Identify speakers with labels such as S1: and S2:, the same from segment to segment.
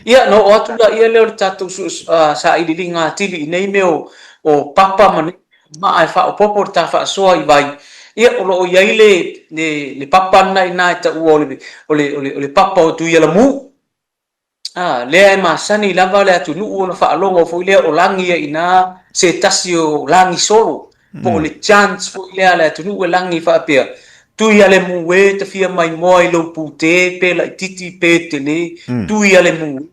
S1: Ia, ona oo atu laia lea o le tatou sailiiliga atili i nei mea o papa ma nei maa e faaopoopo le ta faasoa i vai. Ia, o lo o i ai le papa lena i ina e taua o le papa o Tuialamu. A, lea e masani lava le atunuu ona faalogo foi lea o lagi ai i ina se tasi o lagi solo, po o le chant foi lea a le atunuu e lagi faapea, Tuialemu e, tafia mai moa i lou pute, pe laititi pe tele, Tuialemu e.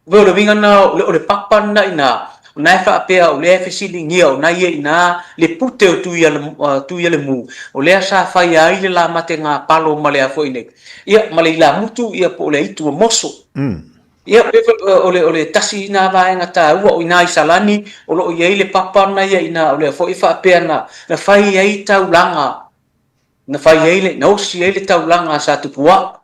S1: O le uiga lena o le papa lena i ina, o na e faapea o lea e fesiligia o na ia i ina le pute o Tuialemu, o lea sa faia ai le lamate gapalo ma le a foi nei, ia, ma le ilamutu, ia, po o le aitu o moso. Ia, pei foi o le tasi lena vaega taua, o i ina i Salani, o lo o i ai le papa lena ia i ina, o lea foi e faapea na fai ai taulaga, na fai ai le, na osi ai le taulaga a Satupuaa.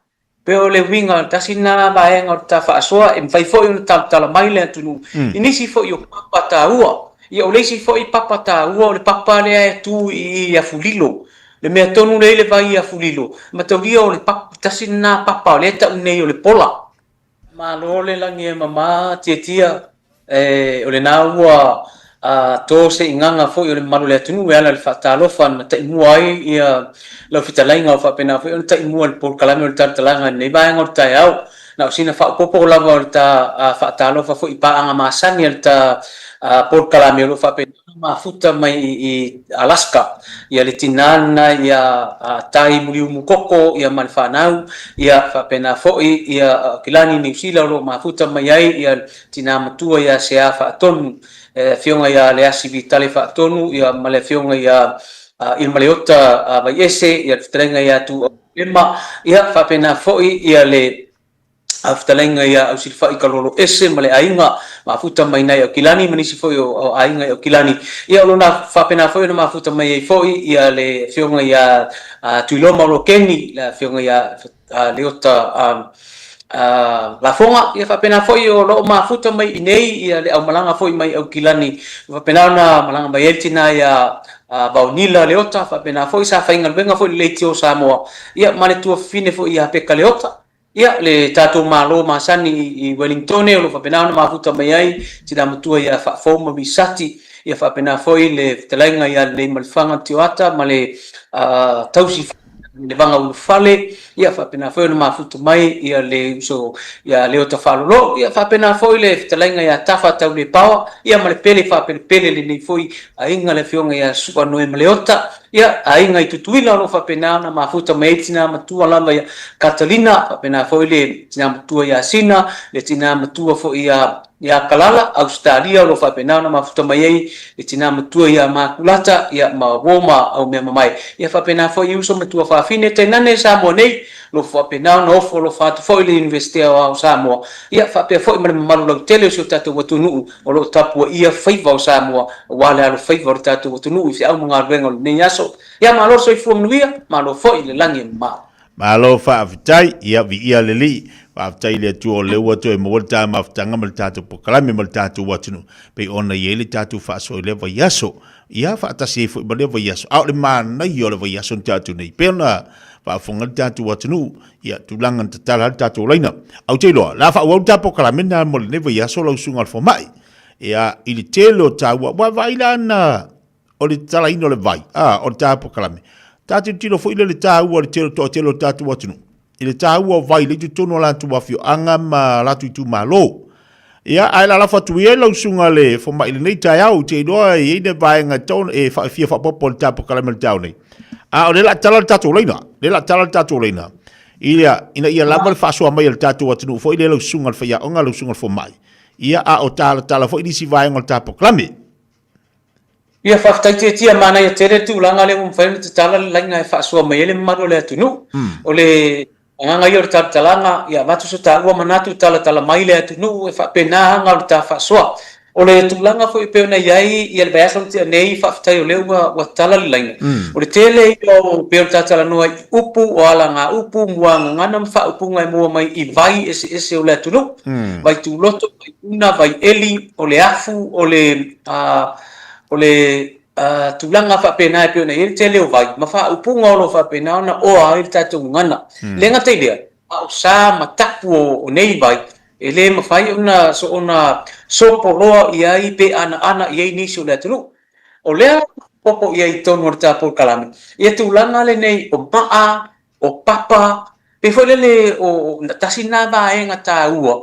S1: Pei o le uiga, tasi lena vaega o le ta faasoa, e mafai foi ona talatala mai le atunuu i nisi foi o papa taua. Ia, o le isi foi papa taua o le papa lea e tu i Afulilo. Le mea tonu lea i le vai i Afulilo, mataulia o le papa, tasi lena papa o lea e tau nei o le pola. Malo le lagi e mama Tiatia, o lena ua to se igaga foi o le mamalu o le atunuu e ala i le faatalofa na taimua ai ia lau fetalaiga o faapena foi ona taimua i le polokalame o le talatalaga i lenei vaega o le taeao. Na o sina faaopoopo lava o le ta faatalofa foi i paaga masani a le ta polokalame o lo o faapena mafuta mai i Alaska, ia le tina lena ia Tai Muliumu Koko ia ma le fanau, ia faapena foi ia Aukilani Niu Sila o lo o mafuta mai ai ia le tina matua ia Sea Faatonu, le afioga ia Leasi Vitale Faatonu ia ma le afioga ia Ilmaleota Vaiese, ia le fetalaiga ia Tuuau Ema, ia faapena foi ia le a fetalaiga ia Ausilafai Kalolo Ese ma le aiga mafuta mai nai Aukilani ma nisi foi o aiga i Aukilani. Ia o lona faapena foi ona mafuta mai ai foi ia le afioga ia Tuiloma Lokeni, le afioga ia Leota Lafoga, ia faapena foi o lo o mafuta mai i nei ia le aumalaga foi mai Aukilani, faapena ona malaga mai ai le tina ia Vaonila Leota, faapena foi sa faigaluega foi i le Leitio o Samoa, ia ma le tuafafine foi ia Peka Leota. Ia, le tatou Malo masani i Wellingtone o lo o faapena ona mafuta mai ai tina matua ia Faafou ma Misati, ia faapena foi le fetalaiga ia Leleimalefanga Tioata ma le tausi le Vaga Ulufale, ia faapena foi ona mafuta mai ia le uso ia Leota Faalolo, ia faapena foi le fetalaiga ia Tafa Taulepaoa, ia ma le pele faapelepele lenei foi aiga le afioga ia Su'a Noema Leota. Ia, aiga i Tutuila o lo o faapena ona mafuta mai ai le tina matua lava ia Katalina, faapena foi le tina matua ia Sina, le tina matua foi ia ia Kalala, Ausetalia o lo o faapena ona mafuta mai ai le tina matua ia Makulata, ia ma uo ma Aumeamamae. Ia faapena foi i uso matua fafine tainane Samoa nei, o lo o faapena ona ofo alofa atu foi le Iunivesite Aoao o Samoa, ia faapea foi ma le mamalu lautele o si o tatou atunuu o lo o tapuaia faiva o Samoa aua le alofaiva o le tatou atunuu i feau ma galuega o lenei aso. Ia malo le soifua manuia, malo foi le lagi e mama.
S2: Malo faafetai, ia viia le Alii. Faafetai i le Atua o lea ua toe maua le ta mafutaga ma le tatou polokalame ma le tatou atunuu pei ona i ai le tatou faasoa i lea vaiaso. Ia faatasi ai foi ma lea vaiaso. A o le manaia o le vaiaso na tatou nei, pei ona faafofoga le tatou atunuu, ia tulaga na tatala ai le tatou laina. Ae ou te iloa, o le a faaauau le ta polokalame lena mo lenei vaiaso lau susuga i le fomai. Ia, i le tele o taua, ua vaai la na o le tatalaina o le vai, a, o le ta polokalame. Ta tilotilo foi lea i le taua o le tele, toatele o le tatou atunuu, i le taua o vai i le totonu o latou afioaga ma latou itumalo. Ia, ae lalafo atu ia i lau susuga le fomai i lenei taeao, ou te iloa e i ai le vaega e tatau e fia faaopoopo i le ta polokalame i le taeao nei. A o lea o le a tala le tatou laina, lea o le a tala le tatou laina, ia, ina ia lava le faasoa mai a le tatou atunuu foi lea lau susuga i le faiaoga, lau susuga i le fomai, ia, a o talatala foi nisi vaega o le ta polokalame.
S1: Ia, faafetai Tiatia, manaia tele le tulaga lea ua mafai ona tatala le laina e faasoa mai ai le mamalu o le atunuu. O le agaga ia o le talatalaga, ia avatu so taua manatu talatala mai le atunuu e faapena aga o le ta faasoa. O le tulaga foi e pei ona i ai ia le vaiaso na tea nei, faafetai o lea ua ua tatala le laina. O le tele ia o pei ona talatalanoa i upu, o alagaupu, muagagana ma faaupuga e maua mai i vai eseese o le atunuu, vai tuloto, vai una, vai eli, o le afu, o le o le tulaga faapena e pei ona i ai le tele o vai ma faaupuga o lo o faapena ona oa ai le tatou gagana. E le gata i lea, a o sa ma tapu o nei vai E le mafai ona soona sopoloa i ai pe anaana i ai nisi o le atunuu. O lea popo i ai i totonu o le ta polokalame, ia tulaga lenei o maa, o papa, pei foi lele o tasi lena vaega taua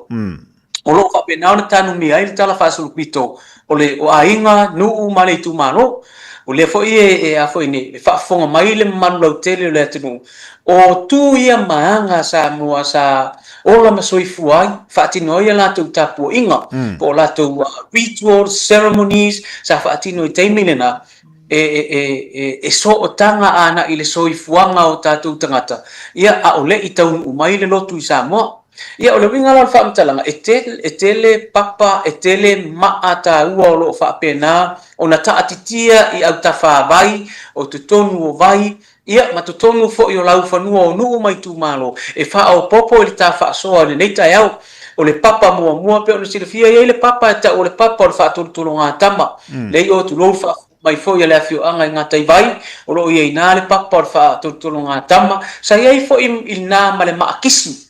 S1: o lo o faapena ona tanumia ai le Tala Faasolopito o le o aiga, nuu ma le itumalo. O lea foi e a foi nei, e faafofoga mai le mamalu lautele o le atunuu, o tu ia ma aga a Samoa sa ola ma soifua ai, faatino ai a latou tapuaiga, po o latou rituals, ceremonies sa faatino i taimi lena, e sootaga ana i le soifuaga o tatou tagata, ia a o le i taunuu mai le lotu i Samoa. Ia, o le uiga la o le faamatalaga, e tele, e tele papa, e tele maa taua o lo o faapena ona taatitia i autafāvai o totonu o vai, ia, ma totonu foi o laufanua o nuu ma itumalo, e faaopoopo i le ta faasoa i lenei taeao. O le papa muamua, pei ona silafia, e i ai le papa e tau o le papa o le faatolotologatama, lea i o tulou le faafofoga mai foi a le afioaga i Gataivai, o lo o i ai ina le papa o le faatolotologatama, sa i ai foi i lena ma le maakisi.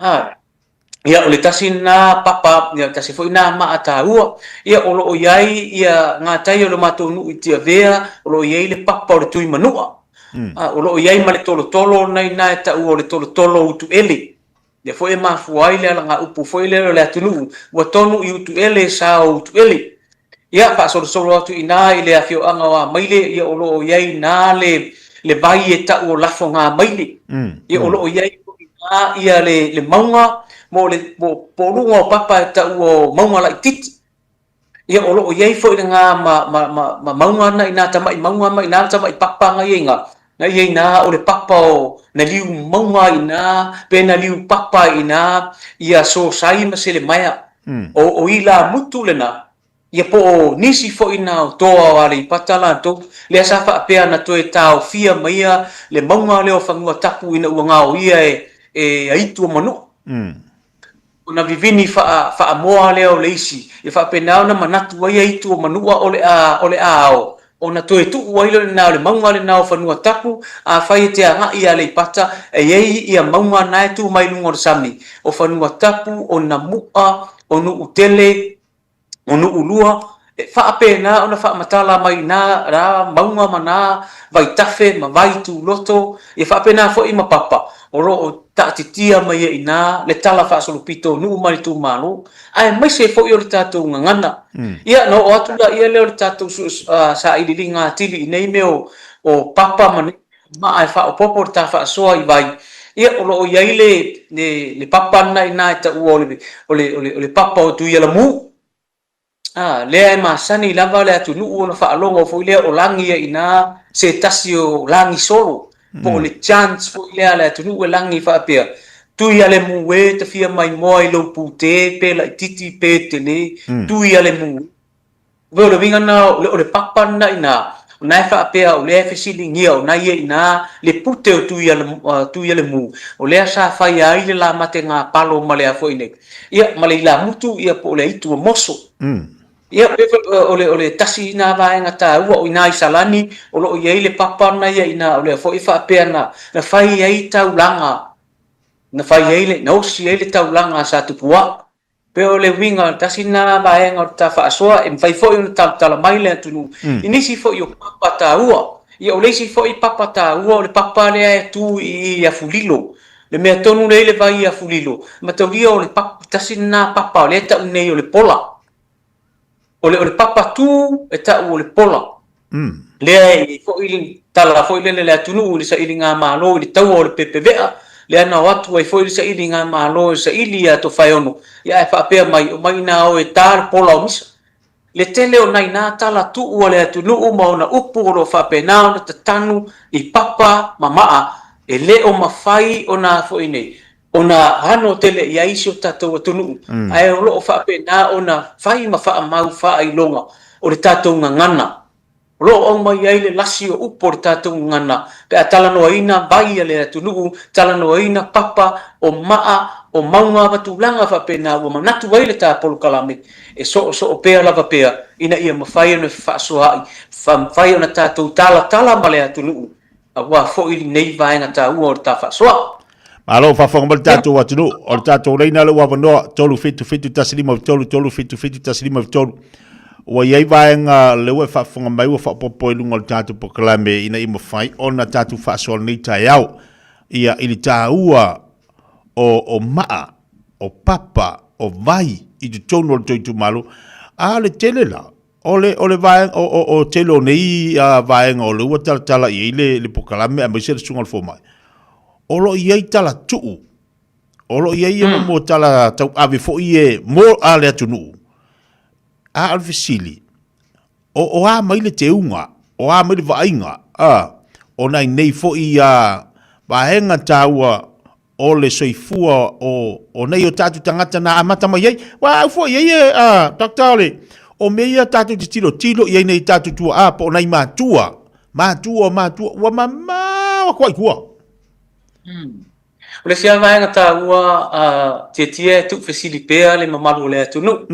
S1: Ah, ia, o le tasi lena papa, ia, tasi foi lena maa taua. Ia, o lo o i ai ia gatai o le matou nuu i Tiavea, o lo o i ai le papa o le Tuimanua. Ah, o lo o i ai ma le tolotolo lena i ina e taua o le tolotolo utuele. Lea foi e mafua ai le alagaupu foi lea o le atunuu, ua tonu i Utuele sa o Utuele. Ia, faasolosolo atu i ina i le afioaga o Amaile, ia o lo o i ai i ina le, le vai e tau o Lafogamaile. Ia o lo o i ai foi i ina ia le, le mauga mo le, mo, po o luga o papa e tau o Mauga Laitiiti. Ia, o lo o i ai foi lena ma, ma, ma, ma mauga na i nā tamaʻi mauga ma i nā tamaʻi papa na i ai nā, na i ai nā o le papa o na liu mauga i nā, pe na liu papa i nā, ia Sosai ma Selemaia. O, o ilāmutu lena, ia po o nisi foi na o toa o Aleipata latou, lea sa faapea na toe taofia maia le mauga lea o Fanuatapu ina ua gaoia e, e Aitu o Manua. Ona vivini faamoa lea o le isi, e faapena ona manatu ai aitu o Manua o le a o le a ao, ona toe tuu ai lea lena o le mauga lena o Fanuatapu, afai e te agai i Aleipata, e i ai ia mauga na e tu mai luga o le sami, o Fanuatapu, o Namu'a, o Nu'utele, o Nu'ulua, e faapena ona faamatala mai nā rā mauga ma nā vaitafe ma vai tūloto, ia faapena foi ma papa, o lo o taatitia mai ai i inā le tala faasolopito o nuu ma itumalo, aemaise foi o le tatou gagana. Ia, ona oo atu laia lea o le tatou sailiiliga atili i nei mea o papa ma nei maa e faaopoopo le ta faasoa i vai, ia, o lo o i ai le, le, le papa lena i ina e taua o le, o le, o le, o le papa o Tuialamu. A, lea e masani lava le atunuu ona faalogo foi lea o lagi ai i ina se tasi o lagi solo, po o le chant foi lea a le atunuu e lagi faapea, Tuialemu e, tafia mai moa i lou pute, pe laititi pe tele, Tuialemu e. O le uiga lena o le papa lena i ina, o lena e faapea o lea e fesiligia o lena e i ai i ina le pute o Tuialemu, o lea sa faia ai le lamategā palo ma le a foi nei, ia, ma le ilamutu, ia, po o le aitu o moso. Ia, pei foi o le tasi lena vaega taua, o i ina i Salani, o lo o i ai le papa lena ia i ina, o lea foi e faapea na fai ai taulaga, na fai ai le, na osi ai le taulaga a Satupuaa. Pei o le uiga, tasi lena vaega o le ta faasoa, e mafai foi ona talatala mai le atunuu i nisi foi o papa taua. Ia, o le isi foi papa taua o le papa lea e tu i i Afulilo. Le mea tonu lea i le vai i Afulilo, mataulia o le papa, tasi lena papa o lea e tau nei o le pola. O le, o le papa tu e tau o le pola. Lea e i ai foi le tala foi lele a le atunuu i le sailigamalo i le taua o le pepevea, lea na o atu ai foi le sailigamalo e saili ia Tofaeono, ia ae faapea mai, omai ina o e ta le pola o Misa. Le tele o nai na tala tuu a le atunuu ma ona upu o lo o faapena ona tatanu i papa ma maa, e le o mafai ona foi nei, ona ano tele i ai si o tatou atunuu, ae o lo o faapena ona fai ma faamau faailoga o le tatou gagana. O lo o aumai ai le lasi o upu o le tatou gagana pe a talanoaina vai a le atunuu, talanoaina papa o maa, o mauga ma tulaga faapena ua manatu ai le ta polokalame e soosoo pea lava pea ina ia mafai ona fefaasoaai, mafai ona tatou talatala ma le atunuu aua foi lenei vaega taua o le ta faasoa.
S2: Malo faafofoga mai le tatou atunuu, o le tatou laina lea ua avanoa 377 153 377 153. Ua i ai vaega lea ua e faafofoga mai ua faaopoopo i luga o le tatou polokalame ina ia mafai ona tatou faasoa lenei taeao ia i le taua o, o maa, o papa, o vai i totonu o le tou itumalo. A o le tele la, o le, o le vaega, o, o, o tele o nei uh, vaega o lea ua talatala i ai le, le polokalame aemaise le susuga i le fomai, o lo o i ai tala tuu, o lo o i ai ia mm. mo tala tauave foi e mo a le atunuu. A o le fesili, o, o a mai le teuga, o a mai le vaaiga, a, o nai nei foi a vaega taua o le soifua o, o nei o tatou tagata na amata mai ai. Ua au foi ai e, a, Doctor, o le, o mea ia tatou te tilotilo i ai nei tatou tuaa po o nai matua, matua, matua, ua mamao atu ai tua.
S1: O le isi lava vaega taua a Tietie e tuufesili pea le mamalu o le atunuu,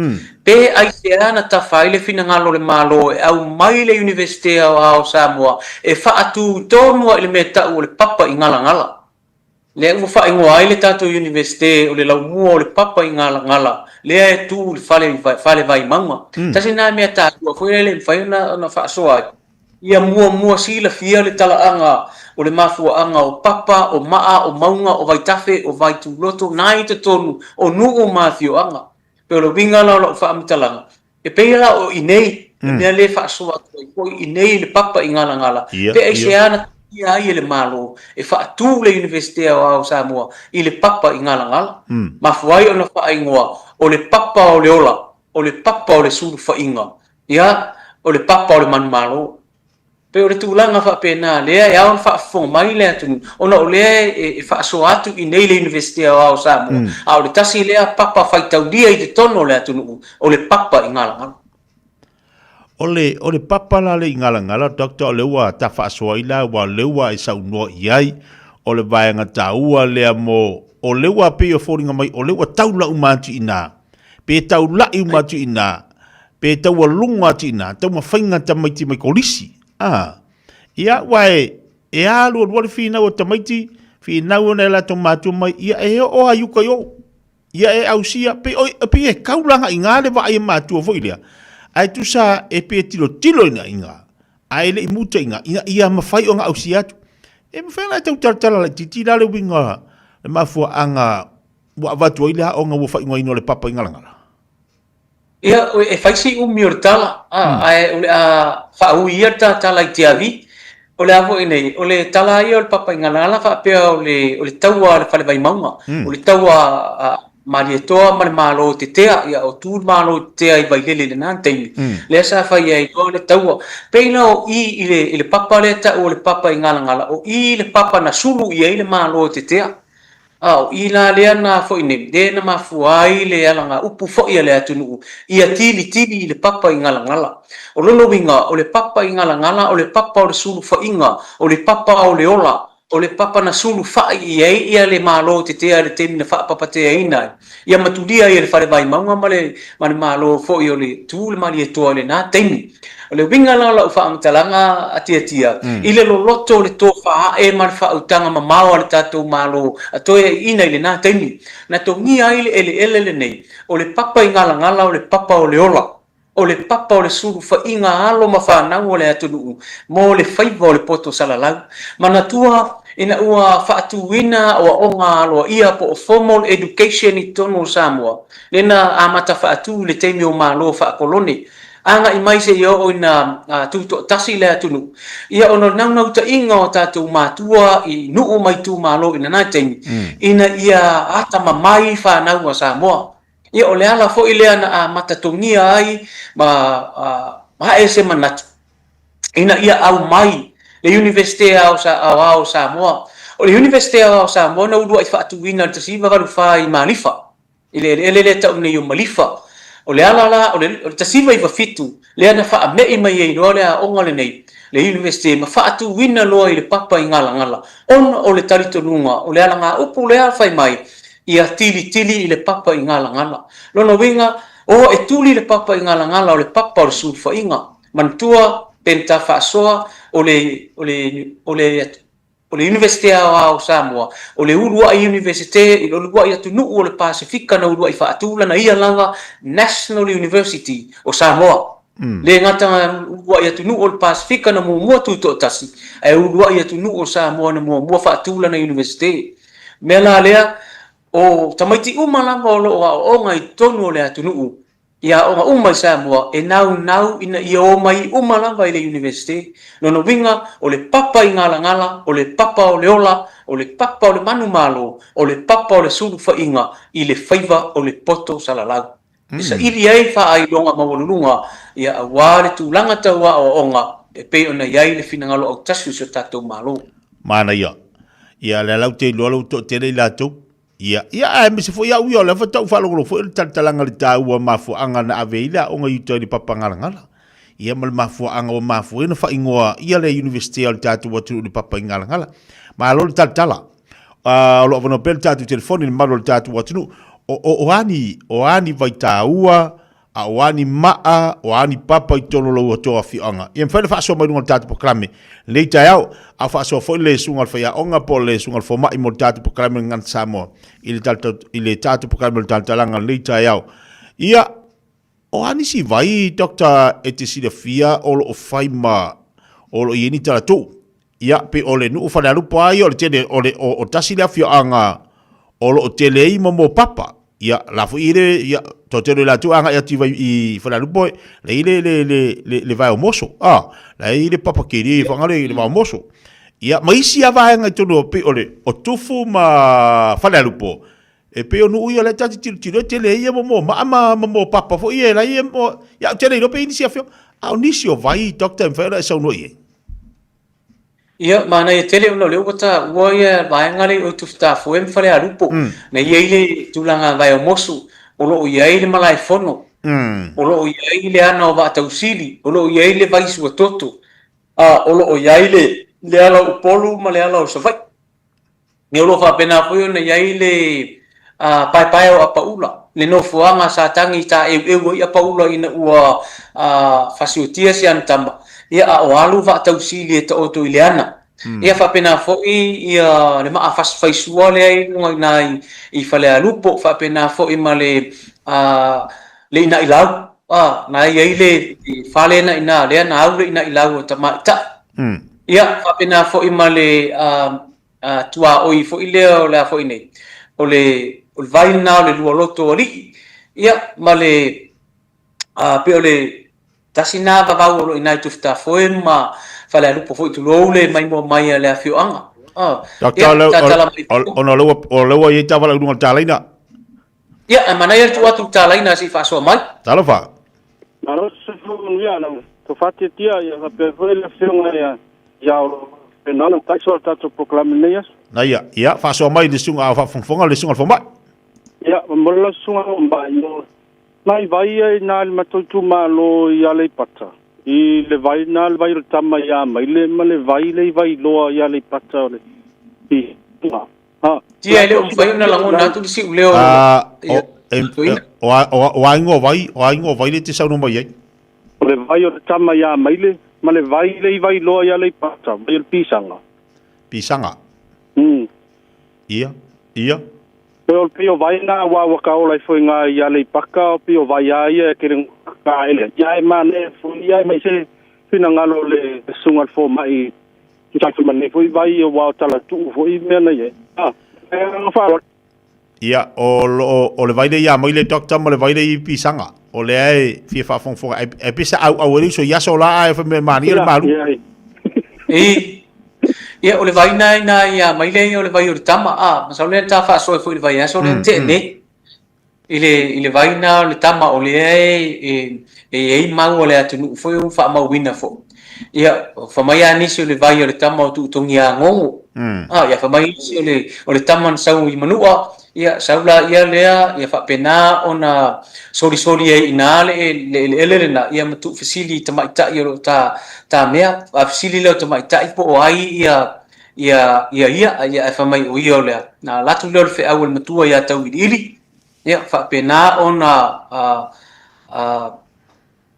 S1: pe aisea na tafa ai le finagalo o le Malo e aumai le Iunivesite Aoao o Samoa e faatu tonu ai le mea tau o le papa i Galagala. Lea ua faaigoa ai le tatou Iunivesite o le laumua o le papa i Galagala lea e tu i le fale, fale Vaimauga. Tasi lena mea taua foi lea e le mafai ona faasoa ai. Ia muamua silafia le talaaga o le mafuaaga o papa, o maa, o mauga, o vaitafe, o vaituloto na i totonu o nuu ma afioaga. Pei o le uiga la o lau faamatalaga, e pei la o inei, le mea lea e faasoa atu ai foi inei i le papa i Galagala, pe aisea na talia ai e le Malo e faatu le Iunivesite Aoao o Samoa i le papa i Galagala. Mafua ai ona faaigoa o le papa o le ola, o le papa o le sulufaiga, Ia, o le papa o le manumalo. Pei o le tulaga faapena lea e ao ona faafofoga mai le atunuu, ona o lea e faasoa atu i inei le Iunivesite Aoao o Samoa, a o le tasi lea papa faitaulia i totonu o le atunuu, o le papa i Galagala.
S2: O le, o le papa la le i Galagala, Doctor, o lea ua ta faasoa ai la, aua o lea ua e saunoa i ai, o le vaega taua lea mo, o lea ua pei e foliga mai, o lea ua taula uma atu i ina, pe taula'i uma atu i ina, pe taualuga atu i ina, taumafaiga tamaiti mai kolisi. A, ia, ua e, e alualua le finau a tamaiti, finau ona e latou matua mai, ia e oo a i uka i o. Ia e ausia, pe, oi, pe e kaulaga i ngā le vaai a matua foi lea. Ae tusa e pe tilotilo ina i ngā, ae le i muta i ngā, ina ia mawhai o ngā ausia atu. E mawhai ona e tau talatala laitiiti la le uiga le mafuaaga ua avatu ai le aoga ua faaigoaina o le papa i Galagala.
S1: Ia, e fai si umi o le tala, ae o le a faaui ia le ta tala i Tiavi. O le a foi nei, o le tala ia o le papa i Galagala faapea o le, o le taua a le Fale Vaimauga, o le taua a Malietoa ma le Malo tetea, ia o tu le Malo tetea i Vailele i lena taimi, lea sa fai ai loa le taua. Pei la o i i le, i le papa lea e tau o le papa i Galagala, o i le papa na sulu i ai le Malo tetea. A o i la lea na foi nei, lea na mafua ai le alagaupu foi a le atunuu ia tilitili i le papa i Galagala. O lona uiga, o le papa i Galagala, o le papa o le sulufaiga, o le papa o le ola, o le papa na sulufai i ai ia le Malo tetea i le taimi na faapapateaina ai ia matulia ai e le Fale Vaimauga ma le ma le Malo foi o le Tu le Malietoa i lena taimi. O le uiga la o lau faamatalaga a Tiatia, i le loloto o le tofa ae ma le faautaga mamao a le tatou Malo a toeaiina i lena taimi, na togia ai le eleele lenei, o le papa i Galagala o le papa o le ola, o le papa o le sulufaiga alo ma fanau o le atunuu mo le faiva o le poto salalau. Manatua, ina ua faatuina aoaoga aloaia po o formal education i totonu o Samoa, lea na amata faatu i le taimi o Malo faakolone, agai mai seia oo ina tutoatasi le atunuu, ia ona o le naunautaiga o tatou matua i nuu ma itumalo i lena taimi, ina ia atamamai fanau a Samoa. Ia o le ala foi lea na amata togia ai ma ae se manatu ina ia aumai le Iunivesite Aoao o Samoa. O le Iunivesite Aoao o Samoa na uluai faatuina i le 1984 i Malifa, i le eleele lea e tau nei o Malifa. O le ala la, o le 1997 lea na faame'i mai ai loa le aoga lenei, le Iunivesite, ma faatuina loa i le papa i Galagala, ona o le talitonuga o le alagaupu lea fai mai, ia tilitili i le papa i Galagala. Lona uiga, o e tuli le papa i Galagala o le papa o le sulufaiga. Manatua, pe na ta faasoa, o le, o le, o le. O le Iunivesite Aoao o Samoa, o le uluai Iunivesite i le uluai atunuu o le Pasefika na uluai faatu lana ia lava National University o Samoa. Le gata na uluai atunuu o le Pasefika na muamua tutoatasi, ae uluai atunuu o Samoa na muamua faatu lana Iunivesite. Mea la lea, o tamaiti uma lava o lo o aooga i totonu o le atunuu, i aoga uma i Samoa e naunau ina ia omai uma lava i le Iunivesite. Lona uiga, o le papa i Galagala, o le papa o le ola, o le papa o le manumalo, o le papa o le sulufaiga i le faiva o le poto salalau. E saili ai faailoga maualuluga ia aua le tulaga tau aoaoga e pei ona i ai le finagalo autasi o si o tatou Malo.
S2: Manaia. Ia, lea la ou te iloa lou toatele i latou. Ia, ia aemaise foi au ia, o lea faatoa ou faalogologo foi i le talatalaga i le taua mafuaaga na ave ai le aoga i uta i le papa galagala. Ia ma le mafuaaga ua mafua ai ona faaigoa ia le Iunivesite a le tatou atunuu i le papa i Galagala. Malo le talatala. O lo o avanoa pea le tatou telefoni i le mamalu o le tatou atunuu. O, o, o a ni, o a ni vaitaua, A o a ni maa, o a ni papa i totonu o lou tou afioaga. Ia mafai ona faasoa mai luga o le tatou polokalame i lenei taeao, a o faasoa foi le susuga i le faiaoga po o le susuga i le fomai mo le tatou polokalame o le Gagana Samoa i le i le tatou polokalame o le Talatalaga i lenei taeao. Ia, o a nisi vai, Doctor, e te silafia o lo o fai ma o lo o i ai ni talatuu? Ia, pei o le nuu Falealupo lava ia o le tele, o le, o, o tasi le afioaga o lo o tele ai mo papa. Ia, la foi i le, ia, toatele o i latou e agai atu i vai, i Falealupo, la i le, le, le, le, le vae o Moso. Ah, la i le papa keli e whanga le, le vae o Moso. Ia, ma isi a vaega i tonu o pei o le, o Tufu ma Falealupo, e pei o nuu ia lea ta te tilotilo e tele ai ia mo maa ma, ma mo papa foi ia, la ia mo, ia, ou te le iloa pe i ai nisi afioaga. A o nisi o vai, doctor, e mafai ona e saunoa i ai.
S1: Ia, manaia tele ona o lea ua taua ia vaega lea i Tufutafoe ma Falealupo. Na i ai le tulaga Vaeomosu, o lo o i ai le malaefono, o lo o i ai le ana o Vaatausili, o lo o i ai le vai suatoto, a o lo o i ai le le ala o Upolu ma le ala o Savaii. Ia o lo o faapena foi ona i ai le paepae o Apaula, le nofoaga sa tagi tāeueu ai Apaula ina ua fasiotia si ana tama, ia a o alu Vaatausili e taoto i le ana. Ia faapena foi ia le maa faisua lea i luga i ina i Falealupo, faapena foi ma le le inailau, na i ai le fale na i ina lea na au le inailau a tamaitai. Ia faapena foi ma le tuaoi foi lea o le a foi nei, o le o le vai lena o le lualoto o alii, ia ma le pei o le tasi lena vavau o lo o i ina i Tufutafoe ma Falealupo foi tulou le maimoa mai a le afioaga.
S2: Ia, tatala mai. Ona o lea ua i ai tavala i luga o le talaina.
S1: Ia, ae manaia le tuu atu i le talaina se i faasoa mai.
S2: Talofa.
S3: Malo se soifua manuia lau tofa tiatia ia faapea foi le afioga ia ia o lo o faapena ona taiso le tatou polokalame i lenei aso.
S2: Na ia, ia, faasoa mai le susuga a o faafogafoga le susuga i le fomai.
S3: Ia, momoli lau susuga fomai, o nai vai ia i ina i le matou itumalo i Aleipata, i le vai lena le vai o le tama ia Maile ma le vai lea i Vailoa i Aleipata o le i
S1: Ha. Tia e le o mafai ona lagona atu le siuleo
S2: o o a ingoa vai, o a ingoa vai le te saunoa mai ai?
S3: O le vai o le tama ia Maile, ma le vai le i Vailoa i Aleipata, vai o le Pisaga.
S2: Pisaga. Ia, ia.
S3: Pei o pei o vai na aua ua ka ola ifo i nga i Aleipaka, o pei o vai a ia e kere ka ele. Ia e manaia foi ia e mai se finagalo o le susuga i le fomai Tusa ai ma lenei foi vai aua o talatuu foi mea na i ai. Ah, e agaga faaaloalo.
S2: Ia, o lo o le vai lea ia Maile Doctor ma le vai lea i Pisaga. O lea e fia faafogafoga ai, ai pei sa auau ai le uso i aso la ae fai mai e manaia le malu.
S1: I, ia, o le vai na ina ia Maile ia o le vai o le tama, a, masalo lea na ta faasoa ai foi i le vaiaso lea na tea nei. I le, i le vai na o le tama o lea e, e, e i ai mau a le atunuu foi ua faamauina foi. Ia, fai mai lava nisi o le vai o le tama o Tuutogiagogo. Ah, ia fai mai nisi o le, o le tama na sau i Manua, ia sau laia lea, ia faapena ona solisoli ai i ina le, le eleele lena, ia ma tuufesili i tamaitai o lo o ta, ta mea. Faafesili lea o tamaitai po o ai ia, ia ia ia, ia ae fai mai o ia o lea. Na alu atu lea o le feau a le matua ia Tauiliili, ia faapena ona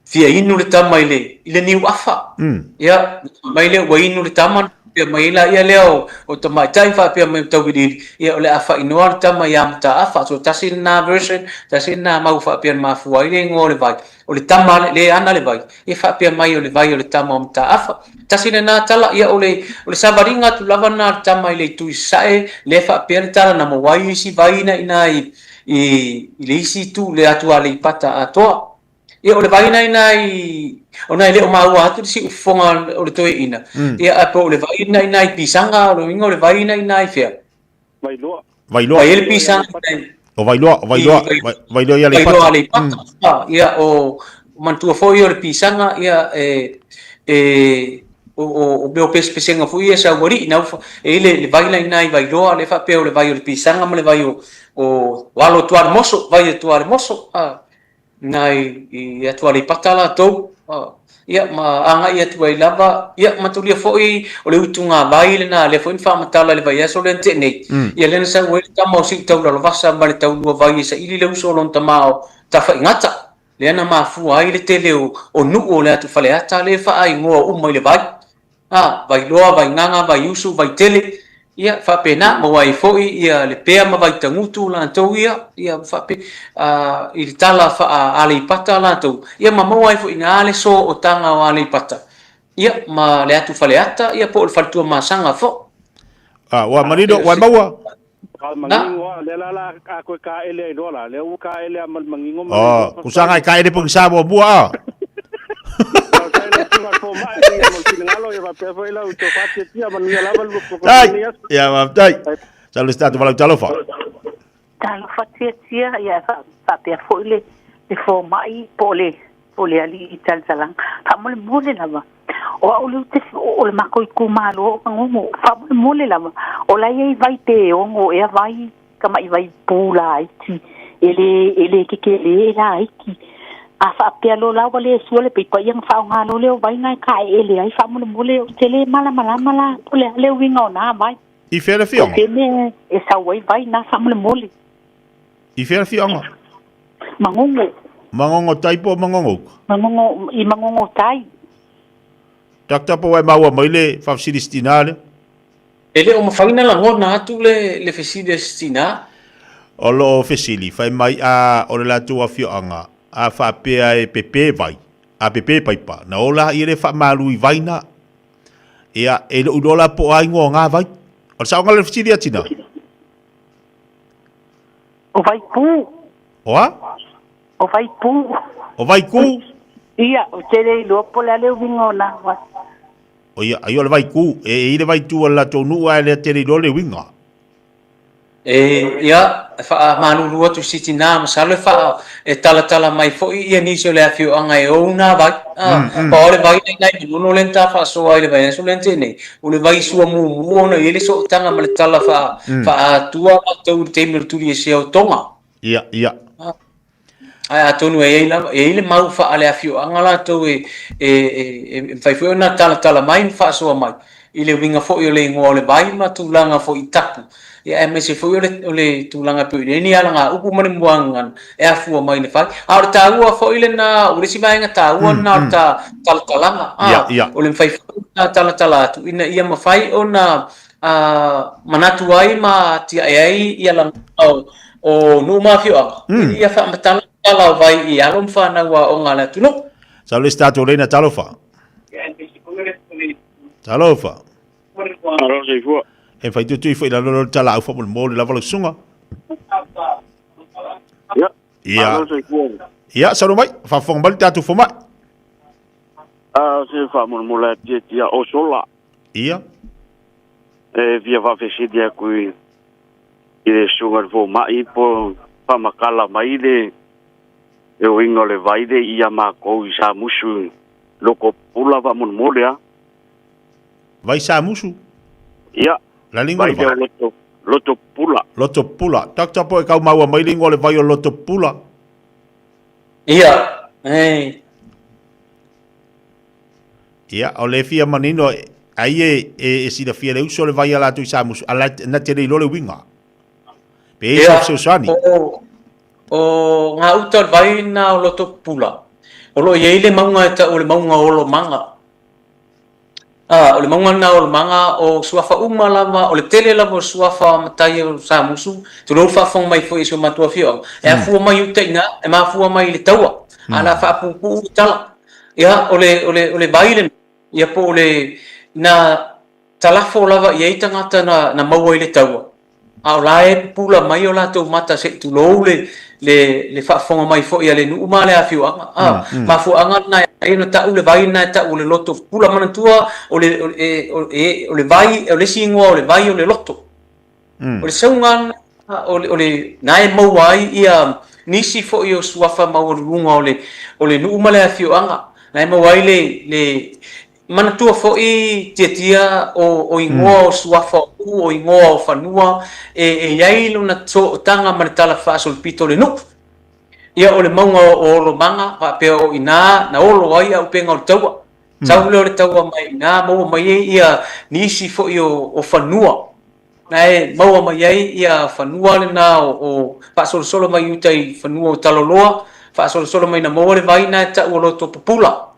S1: fia inu le tama i le, i le niu afa. Ia, fai mai lea ua inu le tama. Faapea mai ai laia lea o tamaitai faapea mai o Tauiliili, ia o le a faaigoa le tama ia Mataafa. So tasi lena version, tasi lena mau faapea na mafua ai le igoa o le vai, o le tama lea e ana le vai, ia faapea mai o le vai o le tama o Mataafa. Tasi lena tala, ia o le o le savaliga atu lava lena a le tama i le itu i sasae, lea faapea le tala na maua ai isi vai na i ina i i le isi itu, le atu Aleipata atoa. Ia o le vai na ina i ona e le o maua atu le siufofoga o le toeaina, ia ae po o le vai na ina i Pisaga, o le uiga o le vai na ina i fea?
S3: Vailoa.
S2: Vailoa.
S1: Vai ai le Pisaga i
S2: O Vailoa, o Vailoa, Vailoa i Aleipata.
S1: Vailoa Aleipata. Ia o manatua foi o le Pisaga ia e e o o mea o pesepesega foi ia sa ualii na e i le vai la ina i Vailoa le faapea o le vai o le Pisaga ma le vai o o alo o Tualemoso, vai o Tualemoso. Na i atu Aleipata latou, ia ma agai atu ai lava, ia matulia foi o le utugavai lena lea foi na faamatala i le vaiaso lea na tea nei, ia lea na sau ai le tama o Siutaulalovasa ma le taulua vai e saili le uso o lona tama o Tafaigata, lea na mafua ai le tele o nuu o le atu Faleata lea e faaigoa uma i le vai. A, Vailoa, Vaigaga, Vaiusu, Vaitele, ia faapena, maua ai foi ia Lepea ma Vaitagutu latou ia, ia faapea, a, i le tala faa-Aleipata latou, ia ma maua ai foi i ina le sootaga o Aleipata, ia, ma le atu Faleata, ia po o le Faletuamasaga foi.
S2: A, ua manino, ua maua.
S3: A mangingo a, lea la la a koe kaele ai loa la, lea ua kaele a ma le mangingo ma
S2: Oh, kusaga e kaele po ki sa muamua a. Tai, ia faafetai. Sau le tatou valaau talofa.
S4: Talofa tiatia, ia faapea foi le le fomai po o le po o le alii i talatalaga. Faamolemole lava, o au lea ou te o le makou itumalo o Magogo, faamolemole lava, o la e i ai vai pe ono ea vai tama'i vai pu laiti, e le e le tetele laiti. A faapea loa la ua le sua le paipa, ia ona faaaoga loa lea o vai na e taeele ai faamolemole, ou te le malamalama la po o le a le uiga o na vai.
S2: I fea le afioaga?
S4: O fea mea e sau ai vai na faamolemole.
S2: I fea le afioaga?
S4: Magogo.
S2: Magogo tai po o Magogo uka?
S4: Magogo, i Magogo tai.
S2: Doctor po ua e maua mai le faafesili si tina lea?
S1: E le o mafai ona lagona atu le fesili a si tina.
S2: O lo o fesili, fai mai a o le latou afioaga a faapea e pepe vai, a pepe paipa, na ola ia le faamalu i vai na. Ia, e le o iloa la po o a ingoa o nga vai. O le saoga lea o le fesili a tina.
S4: O Vaipū.
S2: O a?
S4: O Vaipū.
S2: O Vaikū?
S4: Ia, ou te le iloa po o le a le uiga o nā vai.
S2: O ia, ai o le Vaikū. E i le vaitū a le latou nuu ae le te le iloa le uiga.
S1: E, ia, e faamalulu atu i si tinā, masalo e faa, e talatala mai foi ia nisi o le afioaga e ou nā vai. A, pau o le vai nei nai Manono lea na ta faasoa ai i le vaiaso lea na tea nei, o le vai sua mumu ona i ai le sootaga ma le tala faa, faaatua latou i le taimi o le tuliesea o Tonga.
S2: Ia, ia.
S1: Ae atonu e i ai lava, e i ai le mau faale-afioaga latou e, e, e, e mafai foi ona talatala mai ma faasoa mai i le uiga foi o le igoa o le vai ma tulaga foi i tapu, ia aemaise foi o le, o le tulaga e pei ona i ai ni alagaupu ma le muagagana e afua mai i le vai. A o le taua foi lena, o le isi vaega taua lena o le ta talatalaga, a,
S2: Ia, ia.
S1: o le mafai foi ona talatala atu ina ia mafai ona manatu ai ma atiae ai ia lagona o, o nuu ma afioaga, mm. ia faamatala tala o vai i alo ma fanau aoga a le atunuu.
S2: Sau le isi tatou leina, talofa. Talofa.
S3: Alo soifua.
S2: E fai tutu ifo i lalo lo tala au faamolemole lava lau susuga.
S3: Ia.
S2: Ia.
S3: Alo soifua.
S2: Ia, saunoa mai, faafofoga mai le tatou fomai.
S3: A se faamolemole atu ia o sola.
S2: Ia.
S3: E fia faafesili atu i i le susuga i le fomai po faamatala mai le le uiga o le vai le ia makou i Samusu loko pula faamolemole a.
S2: Vai Samusu?
S3: Ia.
S2: La le ingoa o le
S3: vai.
S2: Vai
S3: lea o loto loto pula.
S2: Loto pula. Doctor po e kau maua mai le ingoa o le vai o loto pula.
S1: Ia. E.
S2: Ia, o le fia manino, ai e, e, e silafia le uso le vai a latou i Samusu, a la, na te le iloa le uiga. Pe e
S1: Ia,
S2: se fesoasoani.
S1: o, o ngā uta o le vai na o Loto Pula, o lo o i ai le mauga e tau o le mauga o Olomaga. A, o le mauga lena o Olomaga, o suafa uma lava, o le tele lava o suafa matai o Samusu, tulou le faafofoga mai foi i si o matou afioaga, e afua mai i uta i ina, e mafua mai i le taua, a o le a faapuupuu le tala. Ia, o le, o le, o le vai lena, ia po o le, na talafo lava i ai tagata na, na maua i le taua, a o la e pupula mai o latou mata se i tulou le, le, le faafofoga mai foi a le nuu ma le afioaga. A, mafuaaga lena e ona tau le vai lena e tau o le loto pupula. Manatua, o le, o le, o le, o le vai, o le isi igoa o le vai o le loto. O le sauga lena, o le, o le, na e maua ai ia nisi foi o suafa maualuluga o le, o le nuu ma le afioaga. Na e maua ai le, le, Manatua foi Tiatia o igoa o suafa o nuu, o igoa o fanua e i ai lona sootaga ma le tala faasolopito o le nuu. Ia o le mauga o Olomaga faapea o ina na olo ai auupega o le taua. Sau lea o le taua mai ina maua mai ai ia nisi foi o fanua. Na e maua mai ai ia fanua lena o faasolosolo mai uta i fanua o Taloloa, faasolosolo mai na maua le vai na e tau o Loto Pupula.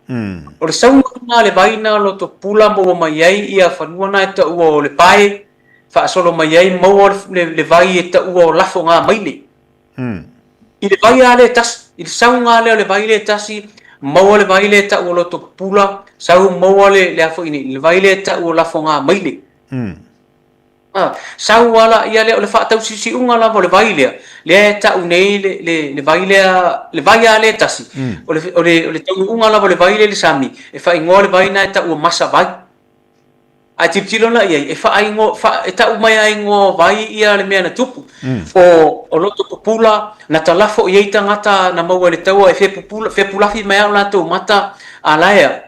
S1: O le sauga lena le vai na o Loto Pupula maua mai ai ia fanua na e taua o le Pae, faasolo mai ai maua le vai e taua o Lafogamaile. I le vai lava lea e tasi, i le sauga lava lea o le vai lea e tasi, maua le vai lea e tau o Loto Pupula, sau maua le, le a foi nei, le vai lea e tau o Lafogamaile. A, sau ala ia lea, o le faatausiusiuga lava o le vai lea, lea e tau nei le, le, le vai lea, le vai lava lea e tasi, o le, o le, o le taunuuga lava o le vai lea i le sami, e faaigoa le vai lena e tau o Masavai. A e tilotilo la i ai, e faaigoa, fa, e tau mai lava igoa o vai ia le mea na tupu. O, o Loto Pupula, na talafo i ai tagata na maua i le taua e fepupula, fepulafi mai lava o latou mata a la e a,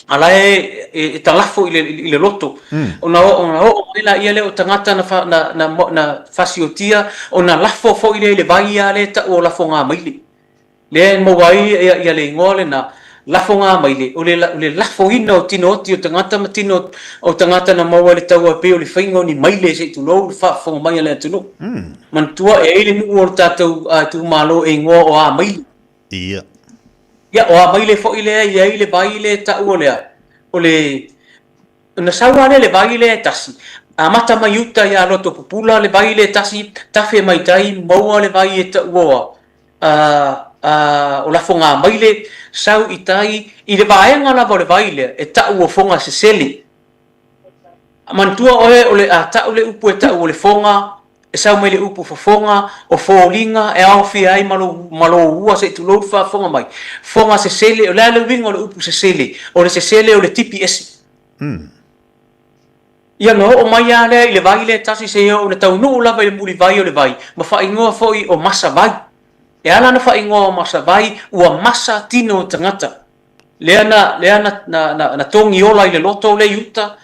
S1: a la e, e, e talafo i le, i le loto. Ona, ona oo mai laia lea o tagata na, fa, na, na, na fasiotia, ona lafo foi lea i le vai lava lea e tau o Lafogamaile. Lea e maua ai ia, ia le igoa lena, Lafogamaile, o le, o le lafoina o tino oti o tagata ma tino o tagata na maua i le taua e pei o le faiga o ni maile se i tulou le faafofoga mai a le atunuu. Manatua e ai le nuu o le tatou itumalo e igoa o Amaile.
S2: Ia.
S1: Ia, o Amaile foi lea e i ai le vai lea e taua lea, o le, ona sau lava lea le vai lea e tasi, amata mai uta ia Loto Pupula le vai lea e tasi, tafe mai tai, maua le vai e taua a, a, o Lafogamaile, sau i tai, i le vaega lava o le vai lea e tau o Fogasesele. Manatua oe o le a tau le upu e tau o le foga, e sau mai le upu fofoga, o foliga e aofia ai ma lou, ma lou ua se i tulou le faafofoga mai. Foga sesele, o le a le uiga o le upu sesele? O le sesele o le tipi ese. Ia ona oo mai lava lea i le vai lea e tasi seia oo ina taunuu lava i le mulivai o le vai, ma faaigoa foi o Masavai. E ala ona faaigoa o Masavai, ua masa tino o tagata. Lea na, lea na, na, na, na togi ola i le loto lea i uta,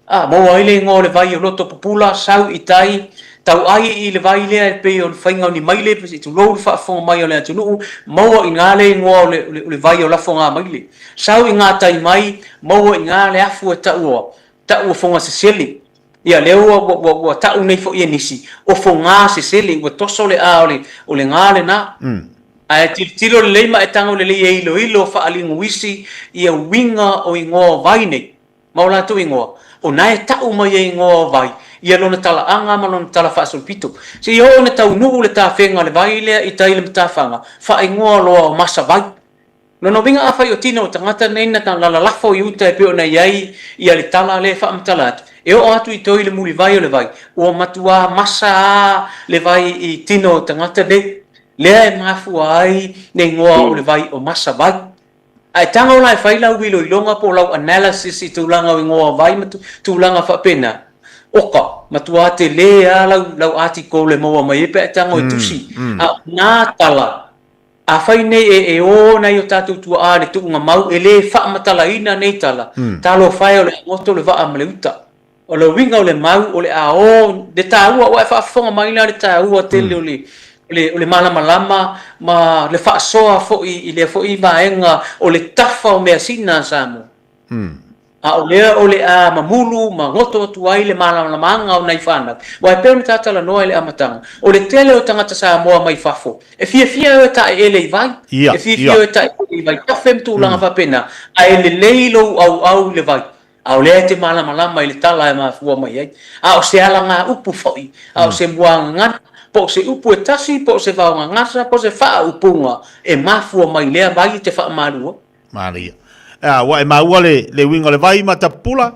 S1: a, maua ai le igoa o le vai o Loto Pupula, sau i tai, tauai i le vai lea e pei o le faiga o ni maile, se i tulou le faafofoga mai o le atunuu, maua i ina le igoa o le, o le, o le vai o Lafogamaile. Sau i gatai mai, maua i ina le afu e taua, tau o Fogasesele. Ia, lea ua, ua, ua, ua tau nei foi e nisi, o Fogasesele, ua toso le a o le, o le ga lena. Ae tilotilo lelei ma e tago lelei e iloilo faalinguisi ia uiga o igoa o vai nei, ma o latou igoa, o na e tau mai e igoa o vai ia lona talaaga ma lona tala faasolopito. Seia oo ina taunuu le tafega o le vai lea i tai i le matafaga, faaigoa loa o Masavai. Lona uiga afai o tino o tagata nei na lalalafo i uta e pei ona i ai ia le tala lea e faamatala atu, e oo atu i toi le mulivai o le vai, ua matuā masa a le vai i tino o tagata nei, lea e mafua ai le igoa o le vai o Masavai. A e tago la e fai lau iloiloga po o lau analysis i tulaga o igoa o vai ma tulaga faapena, oka, matuā telē a lau, lau article e maua mai ai pe a e tago e tusi. A o nā tala Afai nei e, e ō nai o tātou tuaā i le tuunga mau, e lē faamatalaina nei tala, talofa e o le a goto le vaa ma le uta. O le uiga o le mau, o le a ō le tāua, ua e faafofoga mai la le tāua tele o le, o le, o le malamalama ma le faasoa foi i lea foi vaega o le tafa o measina a Samoa. A o lea o le a mamulu ma goto atu ai le malamalamaga o nai fanau. Aua e pei ona ta talanoa i le amataga, o le tele o tagata Samoa mai fafo, e fiafia e o e taeele i vai, e fiafia e o e taeele i vaitafe ma tulaga faapena, ae lelei lou auau i le vai. A o lea e te malamalama i le tala e mafua mai ai. A o se alagaupu foi, a o se muagagana, po o se upu e tasi, po o se vaogagasa, po o se faaupuga e mafua mai i lea vai e te faamalu ai.
S2: Manaia. A, ua e maua le, le uiga o le vai ma Tapupula?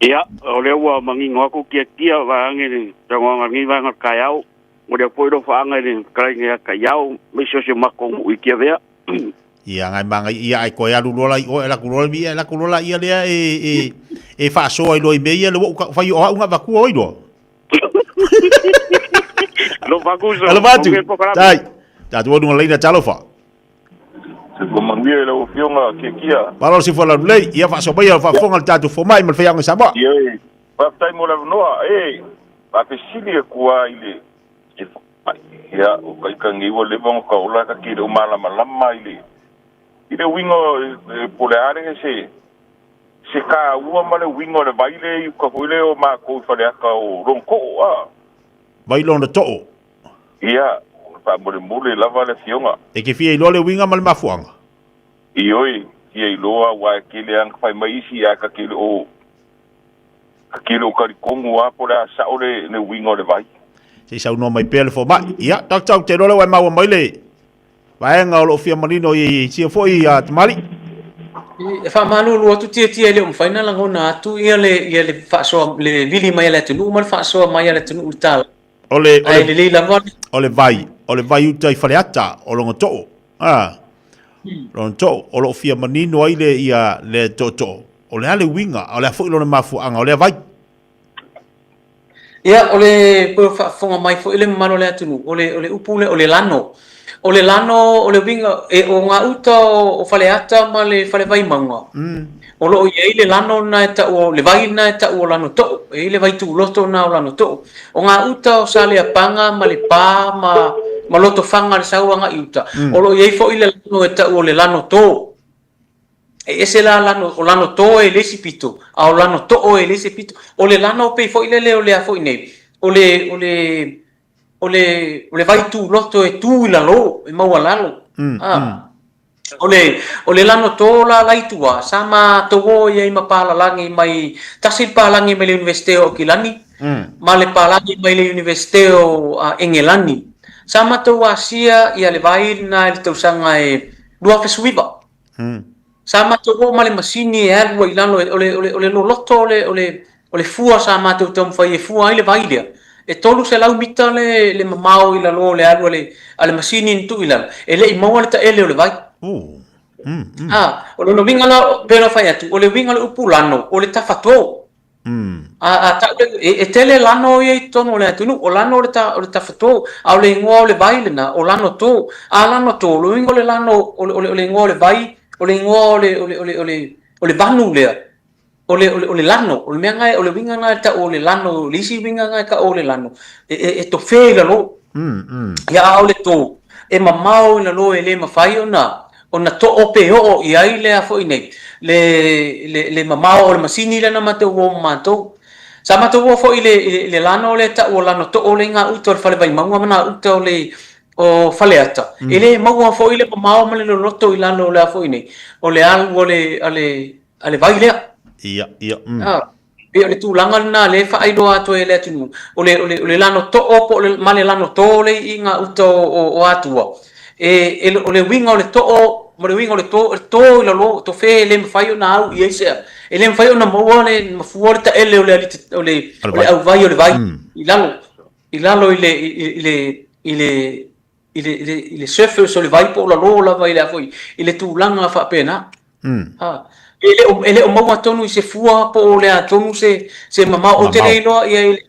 S5: Ia, o lea ua manino atu Tiatia vaeane le saunoaga i lenei vaega o le taeao. O lea foi alofaaga i le fetalaiga ia Taiao, aemaise o si o matou nuu i Tiavea.
S2: Ia ngai mangai ia ai koe alu loa la i oe ala ku loa mi ala ku loa la ia lea e e e faasoa i loa i mea ia le ua u fai o au nga vatua oi loa.
S5: Alofa atu uso.
S2: Alofa atu. Tai. Tatou alu laina talofa.
S6: Soifua manuia i lau Afioga Kiekia.
S2: Malo le soifua laulelei. Ia faasoa mai faafofoga le tatou fomai ma le faiaoga i Samoa.
S6: Ioe. Faafetai mo le avanoa. E faafesili atu lava i le i le fomai. Ia, o ka ika nei ua leva ona taola ka ke le o malamalama i le i le uiga po o le a le se se taua ma le uiga o le vai lea i uka foi lea o matou i Faleata o Logotoo a.
S2: Vai Logotoo.
S6: Ia, faamolemole lava le afioga.
S2: E te fia iloa le uiga ma le mafuaaga?
S6: Ioe, fia iloa aua e tele lava na fai mai isi ae ta te le o ta te le o talitonu lava po o le a sao le le uiga o le vai.
S2: Se i saunoa mai pea le fomai. Ia, Doctor, ou te iloa lea ua e maua mai le vaega o lo o fia manino i sia foi a tamalii.
S1: E faamalulu atu Tiatia e le o mafai ona lagona atu ia le ia le faasoa le vili mai a le atunuu ma le faasoa mai a le atunuu i le tala.
S2: O le, o
S1: Ae
S2: le,
S1: lelei lava le.
S2: o le vai, o le vai uta i Faleata, o Logotoo. A, Logotoo, o lo o fia manino ai le, ia, le tootoo, o le a le uiga, a o le a foi lona mafuaaga o lea vai.
S1: Ia, o le pei o faafofoga mai foi le mamalu o le atunuu, o le, o le upu lea, o le lano. O le lano, o le uiga, e, o gauta o, o Faleata ma le Fale Vaimauga, o lo o i ai le lano lena e tau o, le vai lena e tau o Lanotoo, e i ai le vai tuloto lena o Lanotoo. O gauta o Saleapaga ma Lepa ma, ma Lotofaga le sau agai i uta, o lo o i ai foi le lano e tau o le Lanotō. E ese la lano, o Lanotō e le isi pito, a o Lanotoo e le isi pito. O le lano pei foi lele o le a foi nei, o le, o le, o le, o le vai tuloto e tu i lalo, e maualalo. A. O le, o le lano tō la la i tua, sa matou o i ai ma palalagi mai, tasi le palagi mai le Iunivesite o Aukilani, ma le palagi mai le Iunivesite o Engelani. Sa matou asia ia le vai lena i le tausaga e 2019. Sa matou o ma le masini e alu ai i lalo, o le, o le, o le loloto o le, o le, o le fua sa matou taumafai e fua ai le vai lea, e 300 mita le, le mamao i lalo o le alu a le, a le masini na tuu i lalo, e le i maua le taele o le vai.
S2: Oh. Mm, mm.
S1: A, o lona uiga la, pei ona fai atu, o le uiga o le upu lano, o le tafatō.
S2: Mm.
S1: A, a tau le, e, e tele lano ia i totonu o le atunuu, o lano o le, ta, o le tafatō, a o le igoa o le vai lena, o lano tō. A lano tō, o le uiga o le lano, o le, o le, o le igoa o le vai, o le igoa o le, o le, o le, o le, o le vanu lea, O le, o le, o le lano, o le mea lena, o le uiga lena e tau o le lano, o le isi uiga lena e tau o le lano, e, e, e tofe i lalo. Ia a o le tō, e mamao i lalo e le mafai ona, ona too pe oo i ai le a foi nei, le, le, le mamao o le masini lea na matou o ma matou. Sa matou o foi i le, i le, i le lano lea e tau o lano too lea i gauta o le fale Vaimauga ma gauta o le, o Faleata. E le maua foi le mamao ma le loloto i lalo o le a foi nei, o le alu a le, a le, a le vai lea.
S2: Ia, ia,
S1: mm. Pei o le tulaga lena lea e faailoa atu ai e le atunuu, o le, o le, o le lano too po o le, ma le lano tō lea i gauta o, o, o Atua. E, e, o le uiga o le too ma le uiga o le tō, e tō i lalo, tofe e le mafai ona au i ai se, e le mafai ona maua le mafua o le taele o le alii, o le, o le auvai o le vai i lalo, i lalo i le, i, i le, i le, i le, i le, i le surface o le vai po o lalo lava i le a foi, i le tulaga faapena. Ha. E le o, e le o maua tonu i se fua po o le a tonu se, se mamao. Ou te le iloa ia i le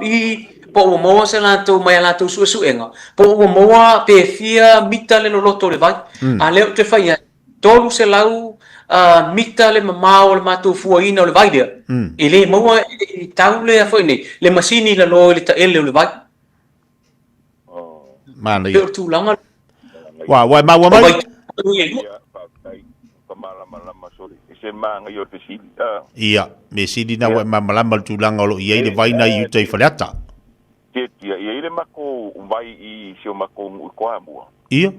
S1: i po ua maua se latou mai a latou suesuega, po ua maua pe fia mita le loloto o le vai. A lea ou te fai atu, 300 mita le mamao o le matou fuaina o le vai lea. E le maua e tau le a foi nei, le masini i lalo i le taele o le vai.
S2: Manaia.
S1: Pei o le tulaga.
S2: Ua, ua e maua mai?
S6: Ia, faafetai. Ua malamalama sole. E se manaia o le fesili. Ah.
S2: Ia, me sili na ua e malamalama le tulaga o lo o i ai le vai na i uta i Faleata.
S6: Tiatia, e i ai le matou vai i si o matou nuu i Toamua.
S2: Ia.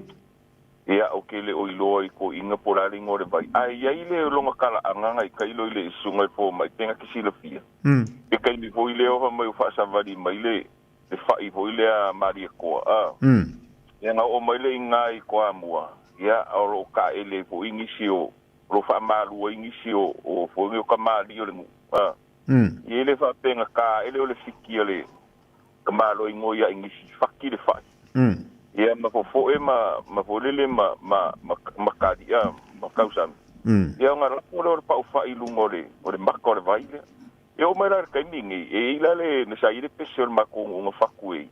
S6: Ia o ke le o iloa i ko inga po la le igoa o le vai. Ae i ai le loga kalaaga ga i tailo i le susuga i le fomai pe ga te silafia. Le taimi foi lea o fai mai o faasavali mai le le fa'i foi lea Malietoa a. Ia na oo mai le iga i Toamua, ia o lo o taele ai foi nisi o o lo o faamalu ai nisi o o foi nei o tamalii o le nuu a. Ia e le faapea na taele o le fiki a le tamaloa igoa ia Inisi faki le fa'i. Ia ma fofo'e ma ma foi lele ma ma ma ma kali'a ma tausami. Ia ona lafo lea o le pa'u fa'i i luga o le o le maka o le vai lea. E oo mai la i le taimi lenei, e i ai la le na sa i ai le pese o le matou nuu na fatu ai,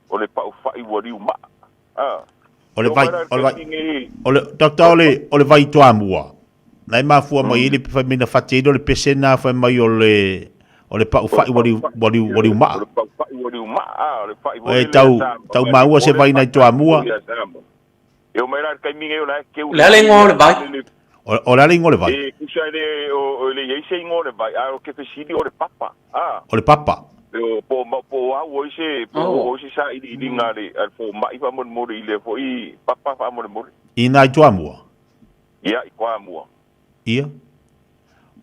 S6: o le pa'u fa'i ua liu ma'a. A.
S2: O
S6: E
S2: le
S6: oo
S2: vai,
S6: mai la i le
S2: o le vai,
S6: taimi lenei,
S2: o le, doctor, o le, o le vai Toamua, na e mafua mai ai le fai mai na fati ai le o le pese na fai mai o le, o le pa'u
S6: o le
S2: fa'i ua
S6: pa'u
S2: liu,
S6: fa'i,
S2: ua liu, ua liu
S6: o
S2: ma'a.
S6: le pa'u fa'i ua liu ma'a, a, o le fa'i foi
S2: E
S6: lele a
S2: tau,
S6: Samoa,
S2: tau
S6: aua e
S2: maua se
S6: popole
S2: vai nai
S6: fata i
S2: Toamua.
S6: ia Samoa. E oo mai la i le taimi lenei o la e keu
S1: O le a le
S6: lelei
S1: igoa o
S6: a
S1: le vai?
S6: foi lele.
S2: O, o le a le igoa o le vai?
S6: E tusa le o le i ai se igoa o le vai, ae o ke fesili o le papa. A.
S2: O le papa.
S6: O po o po o au ai se po o
S1: Oh.
S6: ai se sailiiliga a le a le fomai faamolemole i lea foi papa faamolemole.
S2: I nai Toamua?
S6: Ia, i Toamua.
S2: Ia.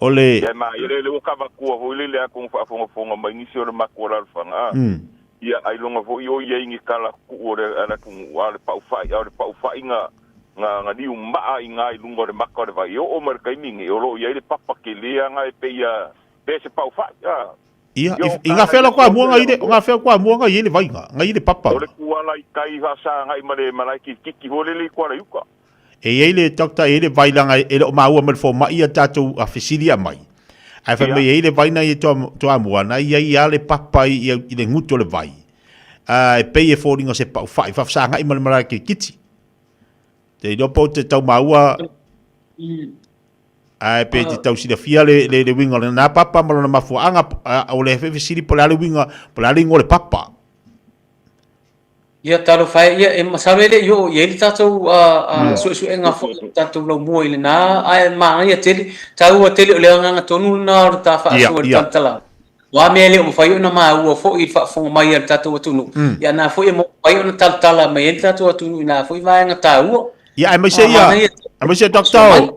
S2: O le.
S6: Ia, ma ia le ua kavatua foi lele atonu faafogafoga mai nisi o le matou alaalafaga. A. Ia, ailoga foi o i ai ni tala tutuu o le a le atunuu, a o le paufa'i, a o le paufa'i na na na liu maa i ina i luga o le maka o le vai. E oo mai i le taimi lenei, o lo o i ai le papa telē aga e pei a pe se paufa'i, a.
S2: Ia,
S6: Ia, o
S2: i gafea
S6: tala
S2: la
S6: i
S2: Toamua
S6: le
S2: ngai le, o gafea Toamua ngai ai le vai nga, ngai le papa
S6: O le
S2: nga.
S6: tuala i tai faasagai ma le malae kilikiki foi lele i Kuala i uka.
S2: E i ai le doctor, e i ai le vai leaga e le o maua mai le fomai ia tatou a fesili a mai. Ae fai mai e i ai le vai na i Toamua, na i ai lava le papa i i le gutu o le vai, a e pei e foliga o se paufa'i faafesagai ma le malae kilikiti. Te iloa po o te tau maua ae pe te tau silafia le le le uiga o lena papa ma lona mafuaaga, o le fesili po o le a le uiga, po o le a le igoa o le papa.
S1: Ia, talofa e, ia, e masalo e le i oo i ai le tatou suesuega foi o le tatou laumua i lena, ae manaia tele, taua tele, o le agaga tonu lena o le ta faasoa i le talatalaga. O a mea e le o mafai ona maua foi i le faafofoga mai a le tatou atunuu, ia na foi e mafai ona talatala mai ai le tatou atunuu i na foi vaega taua.
S2: Ia, aemaise ia, aemaise doctor,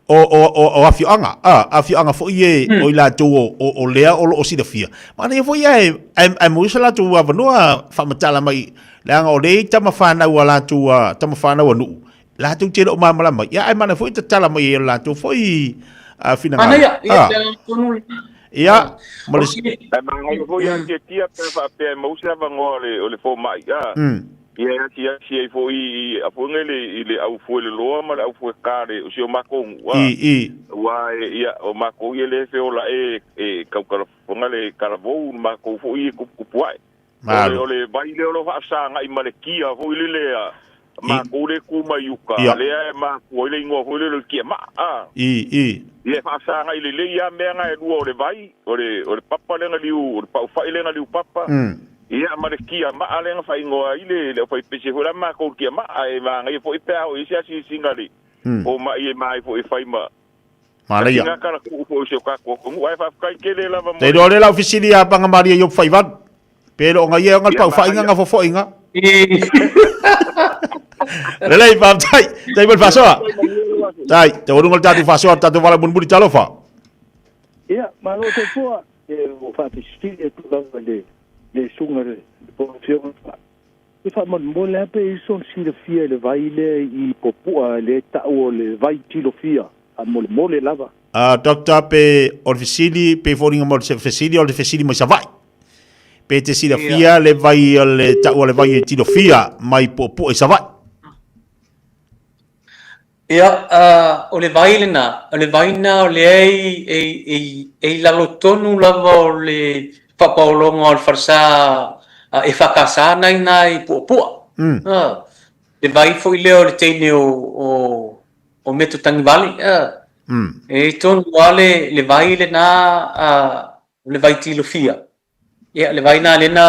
S2: o, o, o, o afioaga, a, afioaga foi e, o i latou o, o, o lea o lo o silafia. Manaia foi ae, ae, ae maua se latou avanoa faamatala mai, leaga o lea e tama fanau a latou, a, tama fanau a nuu, latou te le o malamalama mai. Ia, ae manaia foi tatala mai e o latou foi a, finagalo.
S1: Manaia, ia, le agaga tonu lena.
S2: Ia, ma le...
S6: Ae manaia foi ia tiatia pe a faapea e maua se avanoa o le, o le fomai, a. Ia e asiasi ai foi i a foi nei le i le au fueloloa ma le au fueka le o si o makou nuu a.
S2: I, i.
S6: Aua e ia o makou ia lea e feola e e taukalafoga le talavou le makou foi e kupukupu ae. O le
S2: Malo.
S6: o le vai lea o lo o faafesagai ma le kia foi lele a
S2: I.
S6: makou lea e tu mai uka
S2: Ia.
S6: lea e mafua ai le igoa foi lele o le tiamaa a.
S2: I, i.
S6: Ia e faafesagai lelei lava mea na e lua o le vai, o le o le papa lea na liu, o le paufai lea na liu papa, ia ma le tiamaa lea na faaigoa ai le le aufaipese foi la makou i le tiamaa. E manaia foi pe a oo i ai se asiasiga a le fomai e ma foi e fai ma
S2: Manaia.
S6: sina talatuu foi o si o tatou atunuu. Ae faafetai tele lava mo
S2: Te
S6: le
S2: iloa lea lau fesili ia Pagamalie i Faivalu. Pe le o ngai e ona le
S6: Ia
S2: paufainga
S6: manaia.
S2: nga fofoinga. Lelei, faafetai. Tai mo le
S6: Ia
S2: faasoa.
S6: faafetai manuia lau aso.
S2: Tai, te olunga le tatou faasoa, le tatou vala mulimuli talofa.
S7: Ia, malo soifua, e ua faafesili atu lava i le le susuga i le Afioga. E faamolemole lava pe i ai sona silafia i le vai lea i Puapua lea e tau o le vai tilofia, faamolemole lava.
S2: Doctor, pe o le fesili, pe foliga mai o le fesili o le fesili mai Savaii. Pe te silafia le vai o le tau o le vai e tilofia mai Puapua i Savaii.
S1: Ia, o le vai lena, o le vai lena o lea e, e, e, e i lalo tonu lava o le faapaologa o le falesa e FKS na ina i Puapua. Le vai foi lea o le teine o, o, o Meto Tagivale. E i tonu lava le, le vai lena, o le vai tilofia. Ia, le vai lena lea na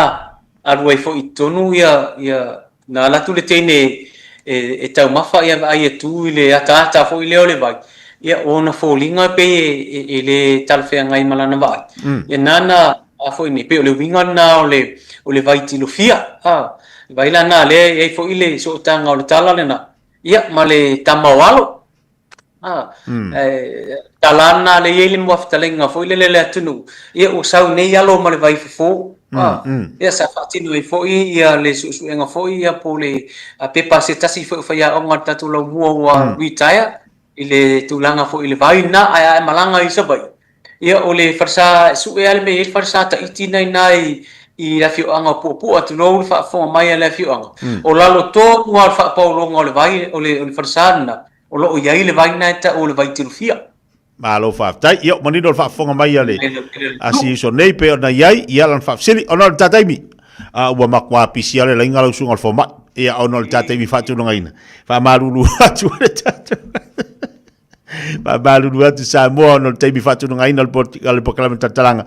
S1: alu ai foi i totonu ia, ia, na alu atu le teine e, e taumafa ia vaai atu i le ataata foi lea o le vai, ia, o ona foliga pei e, e, e le talafeagai ma lana vaai. Ia, na na, a foi nei, pei o le uiga lena o le, o le vai tilofia, a, le vai la lena lea e i ai foi le sootaga o le tala lena. ia, ma le tama o alo. A, e, tala ana le i ai le muafetalaiga foi lele a le atunuu, ia ua sau nei alo ma le vai fofo. A, ia sa faatino ai foi ia le suesuega foi ia po o le pepa a se tasi foi o faiaoga a le tatou laumua ua retire i le tulaga foi i le vai lena, ae a e malaga i Savaii, Ia, o le falesa, e sue lava le mea e i ai le falesa Tahiti na i ina i le afioaga o Puapua, tulou le faafofoga mai a le afioaga. O lalo tonu lava o le faapaologa o le vai, o le falesa lena, o lo o i ai le vai lena e tau o le vai tilofia.
S2: Malo faafetai. Ia, ua manino le faafofoga mai a le a si uso nei pei ona i ai ia lana faafesili. Ona o le ta taimi, a ua matua pisi lava le laina lau susuga i le fomai. Ia, ona o le ta taimi faatulagaina, faamalulu atu ai le tatou. Faamalulu atu Samoa ona o le taimi faatulagaina o le polokalame talantalaga.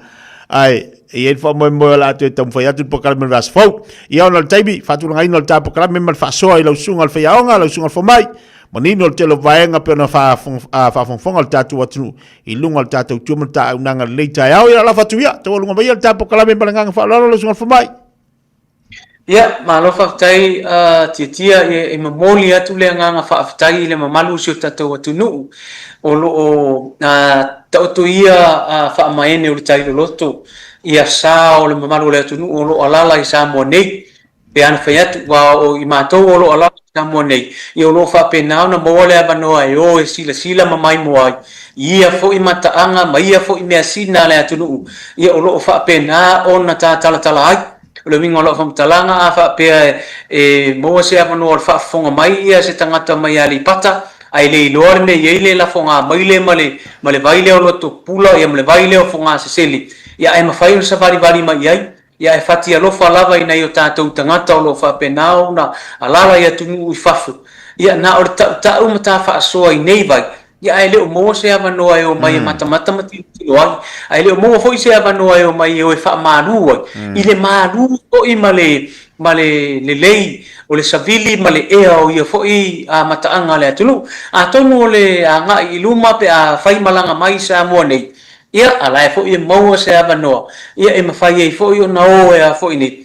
S2: Ae e i ai le faamoemoe o le a toe taumafai atu le polokalame o le vaiaso fou. Ia ona o le taimi faatulagaina o le ta polokalame ma le faasoa i lau susuga i le faiaoga, lau susuga i le fomai, manino le tele o vaega pei ona faafogafoga le tatou atunuu i luga o le tatou tua ma le ta auaunaga lelei taeao. Ia lafo atu ia, taualuga maia le ta polokalame ma le agaga faaaloalo lau susuga i le fomai.
S1: Ia, malo faafetai Tiatia, e momoli atu le agaga faafetai i le mamalu o si o tatou atunuu o lo o taoto ia faamaene o le tai loloto ia sa o le mamalu o le atunuu o lo o alaala i Samoa nei. Pe a na fai atu, aua o i matou o lo o alaala i Samoa nei, ia o lo o faapena ona maua le avanoa e o e silasila ma maimoa ai i ia foi mataaga ma ia foi measina a le atunuu, ia o lo o faapena ona tatalatala ai. O le uiga o lau faamatalaga, a faapea e maua se avanoa o le faafofoga mai ia se tagata mai Aleipata, ae le iloa le mea e i ai le lafoga maile ma le ma le vai lea o Lotopula ia ma le vai lea o Fogasesele, ia ae mafai ona savalivali mai i ai, ia ae fati alofa lava i nai o tatou tagata o lo o faapena ona alaala i atunuu i fafo, ia na o le tautau ma ta faasoa i nei vai, Ia ae le o maua se avanoa e omai e matamata ma tilotilo ai, ae le o maua foi se avanoa e omai e o e faamalu ai, i le malu foi ma le, ma le lelei o le savili ma le ea o ia foi mataaga a le atunuu. Atonu o le agai i luma pe a fai malaga mai i Samoa nei, ia, a la e foi e maua se avanoa, ia e mafai ai foi ona o e a foi nei,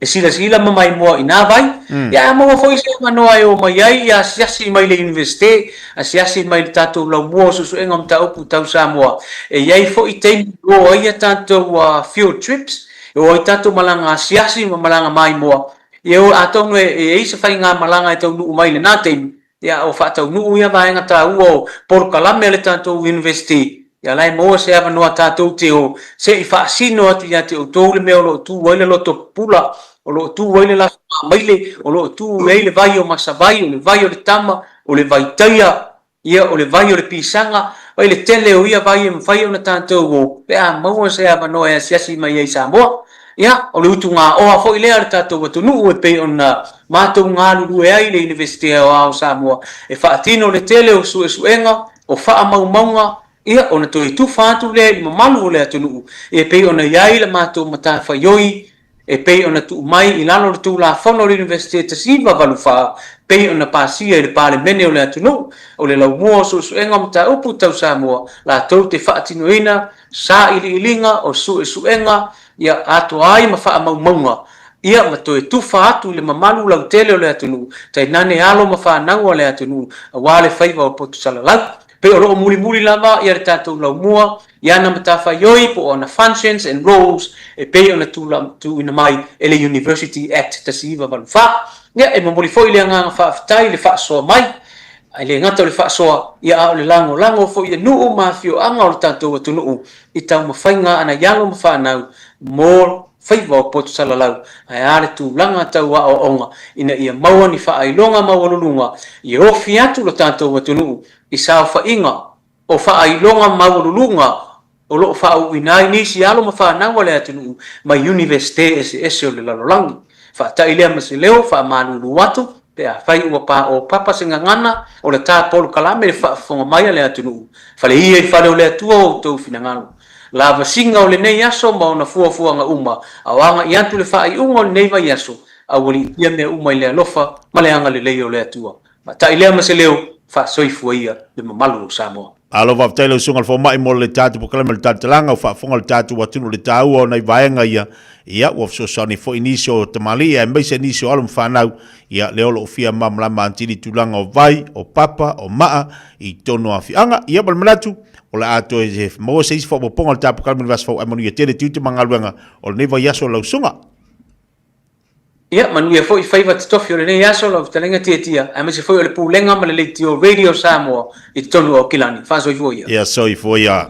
S1: e silasila ma maimoa i nā vai, ia a maua foi se avanoa e o mai ai, ia asiasi mai le Iunivesite, asiasi mai le tatou laumua o suesuega o mataupu tau Samoa. E i ai foi taimi e o ai a tatou field trips, e o ai tatou malaga asiasi ma malaga maimoa, ia atonu e i ai se faigamalaga e taunuu mai i lena taimi, Ia, o faataunuu ia vaega taua o polokalame a le tatou University, ia la e maua se avanoa tatou te o se i faasino atu ia te outou le mea o lo o tu ai le loto pupula, o lo o tu ai le lafoga maile, o lo o tu ai le vai o Masavai, o le vai o le tama, o le vai taia, ia, o le vai o le pisaga, vai le tele o ia vai e mafai ona tatou o pe a maua se avanoa e asiasi mai ai i Samoa. Ia, o le utugaoa foi lea a le tatou atunuu e pei ona matou galulue ai i le Iunivesite Aoao o Samoa e faatino le tele o suesuega, o faamaumauga, ia, ona toe tufa atu lea i le mamalu o le atunuu e pei ona i ai le matou matafaioi e pei ona tuu mai i lalo o le Tulafono o le Iunivesite 1984 pei ona pasia i le Palemene o le atunuu, o le laumua o suesuega o mataupu tau Samoa latou te faatinoina sailiiliga o suesuega ia atoa ai ma faamaumauga ia ma toe tufa atu i le mamalu lautele o le atunuu, tainane alo ma fanau a le atunuu aua le faiva o poto salalau. Pei o lo o mulimuli lava ia le tatou laumua i ana matafaioi po o ana functions and roles e pei ona tuuina mai e le University Act 1984. Ia, e momoli foi le agaga faafetai i le faasoa mai E le gata o le faasoa, ia a o le lagolago foi i nuu ma afioaga o le tatou atunuu i taumafaiga a nai alo ma fanau mo faiva o poto salalau, ae a le tulaga tau aoaoga ina ia maua ni faailoga maualuluga e ofi atu lo tatou atunuu i saofaiga o faailoga maualuluga o lo o faauuina ai nisi alo ma fanau a le atunuu mai Iunivesite eseese o le lalolagi. Faata'i lea ma se leo faamalulu atu pe afai ua paopapa se gagana o le ta polokalame i le faafofoga mai a le atunuu. Fale ia i fale o le Atua o outou finagalo. Lavasiga o lenei aso ma ona fuafuaga uma, a o aga'i atu le faaiuga o lenei vaiaso, aualiitia mea uma i le alofa ma le agalelei o le Atua. Faata'i lea ma se leo faasoifua ia le mamalu o Samoa.
S2: Malo faafetai lau Susuga i le Fomai mo le tatou polokalame o le Talatalaga, ua faafofoga le tatou atunuu i le taua o nai vaega ia, ia ua fesoasoani foi nisi o tamalii aemaise nisi o alo ma fanau, ia lea o lo o fia malamalama atili i tulaga o vai, o papa, o maa i totonu o afioaga. Ia ma le manatu, o le a toe maua se isi faaopoopoga o le tatou polokalame i le vaiaso fou ae manuia tele tiute ma galuega o lenei vaiaso lau Susuga.
S1: Ia, manuia foi faiva totofi o lenei aso lau fetalaiga Tiatia, aemaise foi o le Pulega ma le Leitio Radio Samoa i totonu o Aukilani. Faasoifua ia.
S2: Ia soifua ia.